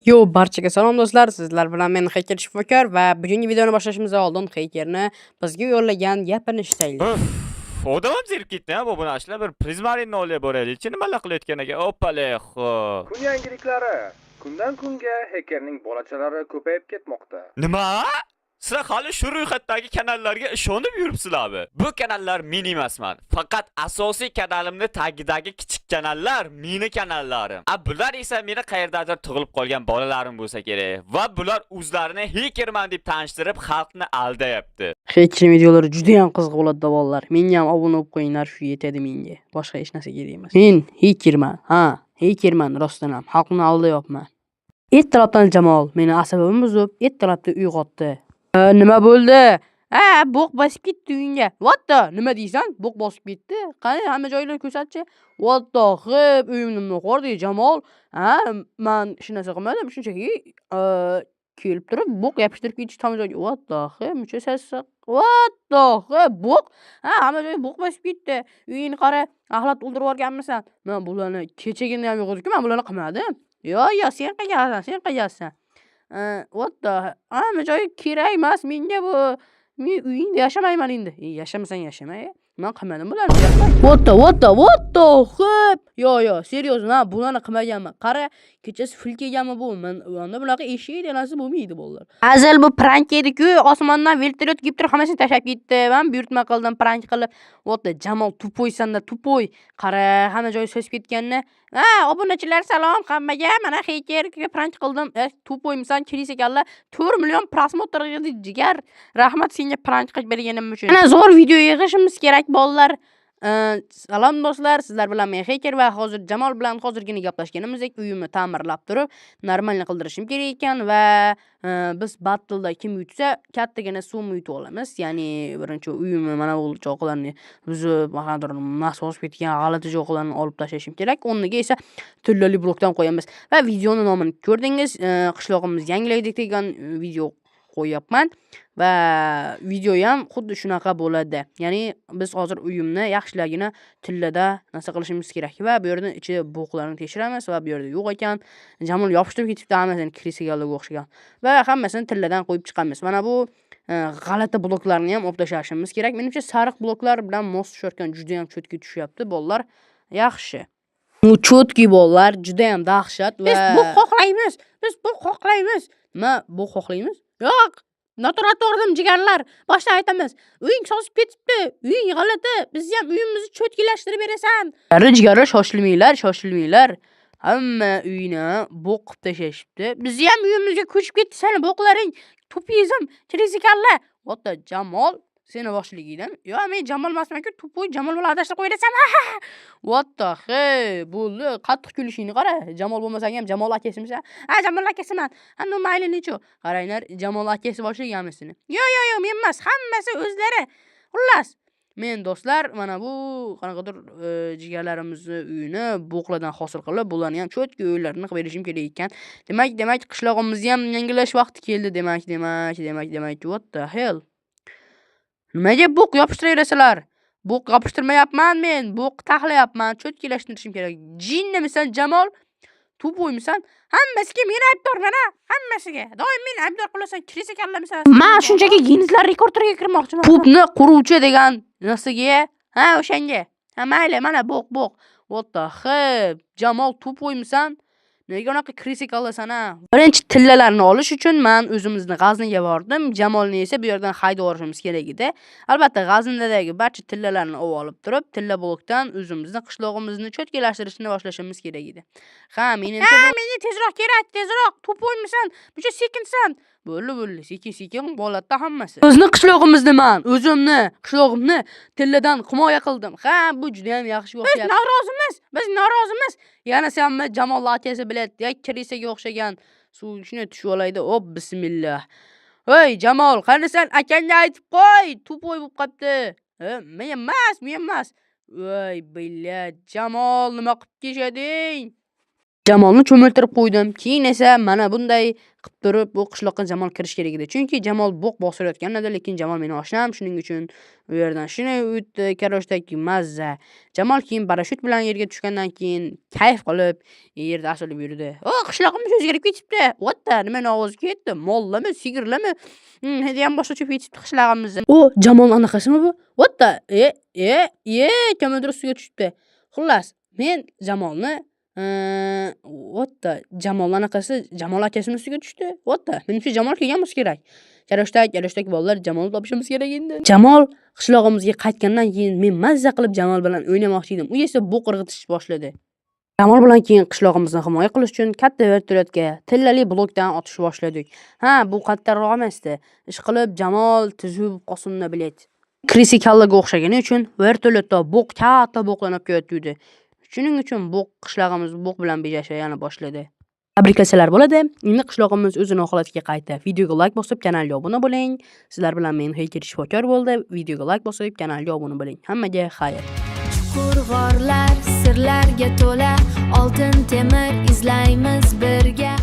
Yo, barchaga salom do'stlar, sizlar bilan men Hacker Shifokor va bugungi videoni boshlashimizdan oldin Hackerni bizga yo'llagan gapini eshitaylik. Uff, odam ham zerikib ketdi ha bu ishlar. Bir prizmarinni olib boraylikchi, nimalar qilayotgan ekan. Oppale, xo'p. Kun yangiliklari. Kundan kunga xekerning bolachalari ko'payib ketmoqda. Nima? Sizlar hali shu ro'yxatdagi kanallarga ishonib yuribsizlarmi? Bu kanallar men emasman. Faqat asosiy kanalimni tagidagi kichik kanallar meni kanallarim. A bular esa meni qayerdadir tug'ilib qolgan bolalarim bo'lsa kerak. Va bular o'zlarini hackerman deb tanishtirib, xalqni aldayapti. Hackerning videolari juda ham qiziq bo'ladi bolalar. Menga ham obuna bo'lib qo'yinglar, shu yetadi menga. Boshqa hech narsa kerak emas. Men hackerman, ha, hackerman rostdan ham. Xalqni aldayapman. Ertalabdan Jamol meni asabimni buzib, ertalabda uyg'otdi. Nima bo'ldi? Ha, bo'q bosib ketdi uyingga. What the? Nima deysan? Bo'q bosib ketdi? Qani, hamma joylarni ko'rsatchi. What the hell? Uyimni nima qildi Jamol? Ha, man hech narsa qilmadim, shunchaki kelib turib bo'q yopishtirib ketishdi hamma joyga. What the hell? Muncha sassiq. What the hell? Bo'q? Ha, hamma joyga bo'q bosib ketdi. Uyingni qara, axlat o'ldirib yuborganmisan? Men bularni kechagina ham yo'q edi-ku, men bularni qilmadim. Yo'q, yo'q, sen qilgansan, sen qilgansan. What the? Hamma joyi kerak emas menga bu. Men uyingda yashamayman endi. E, yashamasang yashama. Men qilmadim bularni deyapman. What the, what the, what the hell? Yo'q, yo'q, серьёзно, man bularni qilmaganman. Qara, kechasi fil kelganmi bu? Men unda bunaqa eshak narsa bo'lmaydi bolalar. Azal bu prank edi-ku, osmondan vertolyot kelib turib hammasini tashlab ketdi. Men buyurtma qildim prank qilib. What the, Jamol тупой sanda, тупой. Qara, hamma joyi sosib ketganini. Ha, obunachilar salom hammaga. Mana Hacker prank qildim. E, тупой misan, крыса kalla. 4 million просмотр yig'di jigar. Rahmat senga prank qilib berganim uchun. Mana zo'r video yig'ishimiz kerak bolalar. Salom do'stlar, sizlar bilan men Hacker va hozir Jamol bilan hozirgina gaplashganimizdek uyimni ta'mirlab turib, нормально qildirishim kerak ekan va biz battleda kim yutsa kattagina summa yutib olamiz. Ya'ni birinchi uyimni mana bu choqlarni buzib, qanaqadir narsa bosib ketgan g'alati joylarni olib tashlashim kerak. O'rniga esa tillali blokdan qo'yamiz va videoni nomini ko'rdingiz, qishlog'imiz yangilaydi degan video qo'yyapman va video ham xuddi shunaqa bo'ladi. Ya'ni biz hozir uyimni yaxshilagina tillada narsa qilishimiz kerak va bu yerda ichi bo'qlarni tekshiramiz va bu yerda yo'q ekan. Jamol yopishtirib ketibdi hammasini крыса ga o'xshagan va hammasini tilladan qo'yib chiqamiz. Mana bu g'alati bloklarni ham olib tashlashimiz kerak. Menimcha sariq bloklar bilan mos tusharkan, juda ham чётко tushyapti bolalar. Yaxshi. Bu чётки bolalar juda ham dahshat va biz bu xohlaymiz. Biz bu xohlaymiz. Nima bu xohlaymiz? Yo'q. Noto'g'ri to'g'ridim jigarlar. Boshdan aytamiz. Uying sosib ketibdi. Uying g'alati. Bizni ham uyimizni чётки lashtirib berasan. Jigarlar, jigarlar, shoshilmanglar, shoshilmanglar. Hamma uyni bo'q qilib tashlashibdi. Bizni ham uyimizga ko'chib ketdi sani bo'qlaring. Тупизм, крыса kalla. What the Jamol seni boshligingdan? Yo'q, men Jamol emasman-ku, тупой Jamol bilan adashtirib qo'yasan. What the hell? Bo'ldi, qattiq kulishingni qara. Jamol bo'lmasang ham Jamol akasimisan? Ha, Jamol akasiman. Ha, ну mayli necho. Qaranglar, Jamol akasi boshlaganmisini. Yo'q, yo'q, yo'q, men emas, hammasi o'zlari. Xullas, men do'stlar, mana bu qanaqadir jigarlarimizni uyini bo'qlardan hosil qilib, bularni ham чётко uylarini qilib berishim kerak ekan. Demak, qishlog'imizni ham yangilash vaqti keldi. Demak, demak, demak, demak, what the hell? Nimaga bo'q yopishtiraverasalar? Bo'q yopishtirmayapman men, bo'q taxlayapman, чётки lashtirishim kerak. Jinnimisan Jamol? Тупой misan? Hammasiga men aybdorman a, hammasiga. Doim meni aybdor qilasan, крыса kallamisan. Men shunchaki Ginneslar rekordlariga kirmoqchiman. Pupni quruvchi degan narsaga, ha, o'shanga. Ha, mayli, mana bo'q, bo'q. What the hell? Jamol тупой misan? Nega unaqa крыса qilasan a? Birinchi tillalarni olish uchun men o'zimizni G'aznaga bordim. Jamolni esa bu yerdan haydab yuborishimiz kerak edi. Albatta, G'aznadagi barcha tillalarni olib turib, tilla blokdan o'zimizni qishlog'imizni чётки lashtirishni boshlashimiz kerak edi. Ha, menimcha ha, menga tezroq kerak, tezroq. Тупой misan? Buncha sekinsan. Bo'ldi, bo'ldi, sekin-sekin bo'ladi hammasi. O'zni qishlog'imizni men, o'zimni qishlog'imni tilladan himoya qildim. Ha, bu juda ham yaxshi o'xshayapti. Biz norozimiz, biz norozimiz. Yana senmi Jamol akasi biladi, ya крыса ga o'xshagan suv shunday tushib olaydi. Op, bismillah. Hey Jamol, qanisan akangga aytib qo'y, тупой bo'lib qolibdi. Men emas, men emas. Voy, блядь, Jamol nima qilib keshading? Jamolni cho'miltirib qo'ydim. Keyin esa mana bunday qilib turib bu qishloqqa Jamol kirish kerak edi. Chunki Jamol bo'q bosirayotgan edi, lekin Jamol meni oshnam, shuning uchun u yerdan shuni o'tdi. Короче, mazza. Jamol keyin parashyut bilan yerga tushgandan keyin kayf qilib yerda asilib yurdi. O, qishlog'imiz o'zgarib ketibdi. What the, nimani ovozi ketdi? Mollami, sigirlami? Hidiyam boshqacha bo'lib ketibdi qishlog'imiz. O, Jamol anaqasimi bu? What the? E, e, e, kimnidir ustiga tushibdi. Xullas, men Jamolni, what the, Jamolni anaqasi Jamol akasini ustiga tushdi. What the? Menimcha, Jamol kelgan bo'lsa kerak. Короче, bolalar, Jamolni topishimiz kerak endi. Jamol qishlog'imizga qaytgandan keyin men mazza qilib Jamol bilan o'ynamoqchi edim. U esa bo'q irg'itish boshladi. Jamol bilan keyin qishlog'imizni himoya qilish uchun katta vertolyotga tillali blokdan otish boshladik. Ha, bu qattiqroq emasdi. Ishqilib, Jamol tuzuk qolsin, блять. Крыса kallaga o'xshagani uchun vertolyotda bo'q, katta bo'qlanib kelayotgandi. Shuning uchun bo'q qishlog'imiz bo'q bilan bezashni yana boshladi. Tabriklasalar bo'ladi. Endi qishlog'imiz o'zini holatiga qaytdi. Videoga like bosib, kanalga obuna bo'ling. Sizlar bilan men, Hacker shifokor bo'ldi. Videoga like bosib, kanalga obuna bo'ling. Hammaga xayr. Chuqur g'orlar sirlarga to'la, oltin temir izlaymiz birga.